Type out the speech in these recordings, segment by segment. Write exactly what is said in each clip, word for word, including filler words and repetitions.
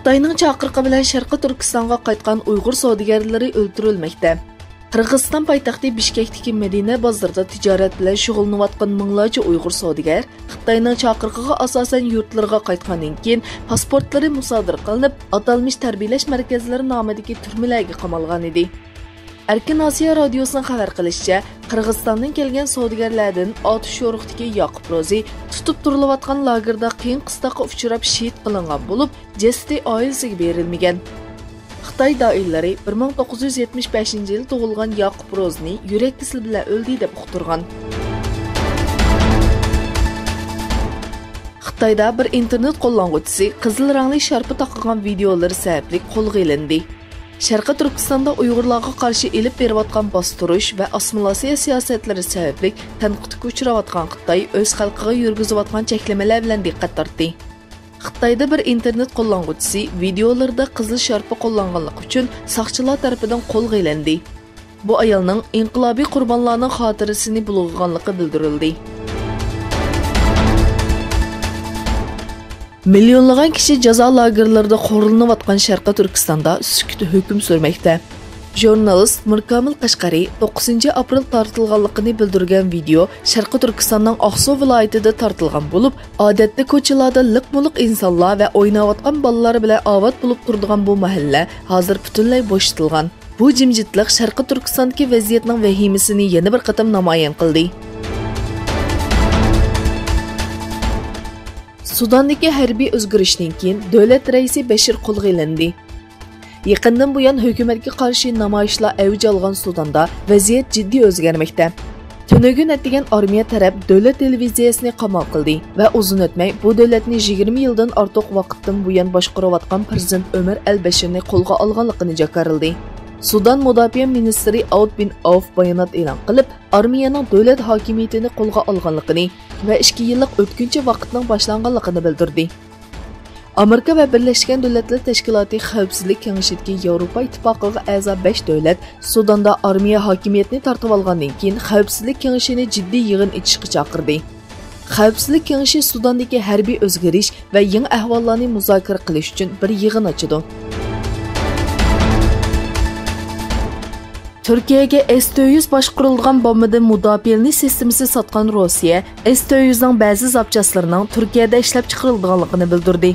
خىتاينىڭ چاقىرىقى بىلەن شەرقىي تۈركىستانغا قايتقان ئۇيغۇر سودىگەرلىرى ئۆلتۈرۈلمەكتە. قىرغىزىستان پايتەختى بىشكەكتىكى مەدىنە بازىرىدا تىجارەت بىلەن شۇغۇللىنىۋاتقان مىڭلارچە ئۇيغۇر سودىگەر خىتاينىڭ چاقىرىقىغا ئاساسەن يۇرتلىرىغا قايتقاندىن كېيىن، پاسپورتلىرى مۇسادىرە قىلىنىپ، ئاتالمىش تەربىيەلەش مەركەزلىرى نامىدىكى تۈرمىلەرگە قامالغان ئىدى. ئەركىن ئاسىيا رادىيوسىنىڭ خەۋەر قىلىشىچە، قىرغىزىستاندىن كەلگەن سودىگەرلەردىن ئاتۇش يورۇقتىكى ياقۇپ روزى تۇتۇپ تۇرۇلۇۋاتقان لاگېردا قىيىن قىستاققا ئۇچراپ شېھىت قىلىنغان بولۇپ، جەسىتى ئائىلىسىگە بېرىلمىگەن. خىتاي دائىرىلىرى بىر مىڭ توققۇز يۈز يەتمىش بەشىنچى يىلى تۇغۇلغان ياقۇپ روزىنى يۈرەك كېسىلى بىلەن ئۆلدى دەپ ئۇقتۇرغان. خىتايدا بىر ئىنتېرنېت قوللانغۇچىسى قىزىل رەڭلىك شارپا تاقىغان ۋىدىيولىرى سەۋەبلىك قولغا ئېلىندى. شەرقىي تۈركىستاندا ئۇيغۇرلارغا قارشى ئېلىپ بېرىۋاتقان باستۇرۇش ۋە ئاسسىمىلياتسىيە سىياسەتلىرى سەۋەبلىك تەنقىدكە ئۇچراۋاتقان خىتاي ئۆز خەلقىگە يۈرگۈزۈۋاتقان چەكلىمىلەر بىلەن دىققەت تارتتى. خىتايدا بىر ئىنتېرنېت قوللانغۇچىسى ۋىدىيولىرىدا قىزىل شارپا قوللانغانلىقى ئۈچۈن ساقچىلار تەرىپىدىن قولغا ئېلىندى. بۇ ئايالنىڭ ئىنقىلابىي قۇربانلارنىڭ خاتىرىسىنى بۇلغىغانلىقى بىلدۈرۈلدى. مىليونلىغان كىشى جازا لاگېرلىرىدا خورلىنىۋاتقان شەرقىي تۈركىستاندا سۈكۈت ھۆكۈم سۈرمەكتە. ژۇرنالىست مىركامىل قەشقەرى توققۇزىنچى ئاپرېل تارتىلغانلىقىنى بىلدۈرگەن ۋىدېئو شەرقىي تۈركىستاننىڭ ئاقسۇ ۋىلايىتىدە تارتىلغان بولۇپ، ئادەتتە كوچىلاردا لىق-مۇلۇق ئىنسانلار ۋە ئويناۋاتقان بالىلار بىلەن ئاۋات بولۇپ تۇرىدىغان بۇ مەھەللە ھازىر پۈتۈنلەي بوشىتىلغان. بۇ جىمجىتلىق شەرقىي تۈركىستاندىكى ۋەزىيەتنىڭ ۋەھىمىسىنى يەنە بىر قېتىم نامايان قىلدى. سۇداندىكى ھەربىي ئۆزگىرىشتىن كېيىن دۆلەت رەئىسى بەشىر قولغا ئېلىندى. يېقىندىن بۇيان ھۆكۈمەتكە قارشى نامايىشلار ئەۋج ئالغان سۇداندا ۋەزىيەت جىددىي ئۆزگەرمەكتە. تۈنۈگۈن ئەتىگەن ئارمىيە تەرەپ دۆلەت تېلېۋىزىيەسىنى قامال قىلدى ۋە ئۇزۇن ئۆتمەي بۇ دۆلەتنى يىگىرمە يىلدىن ئارتۇق ۋاقىتتىن بۇيان باشقۇرۇۋاتقان پىرېزىدېنت ئۆمەر ئەل بەشىرنى قولغا ئالغانلىقىنى جاكارلىدى. سۇدان مۇداپىئە مىنىستىرى ئاۋۇد بىن ئاۋف بايانات ئېلان قىلىپ، ئارمىيەنىڭ دۆلەت ھاكىمىيىتىنى قولغا ئالغانلىقىنى ۋە ئىككى يىللىق ئۆتكۈنچى ۋاقىتنىڭ باشلانغانلىقىنى بىلدۈردى. ئامېرىكا ۋە بىرلەشكەن دۆلەتلەر تەشكىلاتى خەۋپسىزلىك كېڭىشىدىكى ياۋروپا ئىتتىپاقىغا ئەزا بەش دۆلەت سۇداندا ئارمىيە ھاكىمىيەتنى تارتىۋالغاندىن كېيىن خەۋپسىزلىك كېڭىشىنى جىددىي يىغىن ئېچىشقا چاقىردى. خەۋپسىزلىك كېڭىشى سۇداندىكى ھەربىي ئۆزگىرىش ۋە يېڭى ئەھۋاللارنى مۇزاكىرە قىلىش ئۈچۈن بىر يىغىن ئاچىدۇ. تۈركىيەگە ئېس تۆت يۈز باشقۇرۇلىدىغان بومبىدىن مۇداپىئە ئېلىنىش سىستېمىسى ساتقان روسىيە ئېس تۆت يۈزنىڭ بەزى زاپچاسلىرىنىڭ تۈركىيەدە ئىشلەپچىقىرىلىدىغانلىقىنى بىلدۈردى.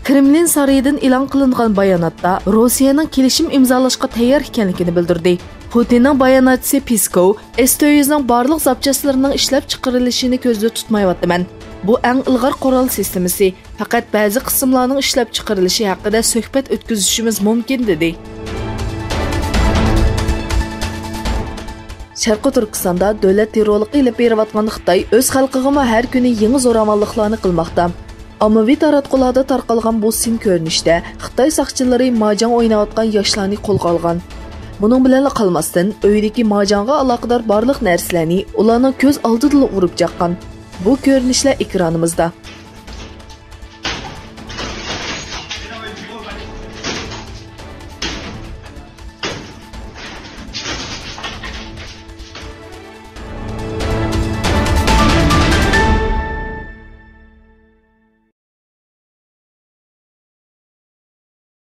كرېملىن سارىيىدىن ئېلان قىلىنغان باياناتتا روسىيەنىڭ كېلىشىم ئىمزالاشقا تەييار ئىكەنلىكىنى بىلدۈردى. پۇتىننىڭ باياناتچىسى پېسكوۋ، ئېس تۆت يۈزنىڭ بارلىق زاپچاسلىرىنىڭ ئىشلەپچىقىرىلىشىنى كۆزدە تۇتمايۋاتىمەن. بۇ ئەڭ ئىلغار قورال سىستېمىسى. پەقەت بەزى قىسىملارنىڭ ئىشلەپچىقىرىلىشى ھەققىدە سۆھبەت ئۆتكۈزۈشىمىز مۇمكىن، دېدى. شەرقىي تۈركىستاندا دۆلەت تېررورلۇقى ئېلىپ بېرىۋاتقان خىتاي ئۆز خەلقىگىمۇ ھەر كۈنى يېڭى زوراۋانلىقلارنى قىلماقتا. ئاممىۋى تاراتقۇلاردا تارقالغان بۇ سىن كۆرۈنۈشتە خىتاي ساقچىلىرى ماجاڭ ئويناۋاتقان ياشلارنى قولغا ئالغان. بۇنىڭ بىلەنلا قالماستىن، ئۆيدىكى ماجاڭغا ئالاقىدار بارلىق نەرسىلەرنى ئۇلارنىڭ كۆز ئالدىدىلا ئۇرۇپ چاققان. بۇ كۆرۈنۈشلەر ئېكرانىمىزدا.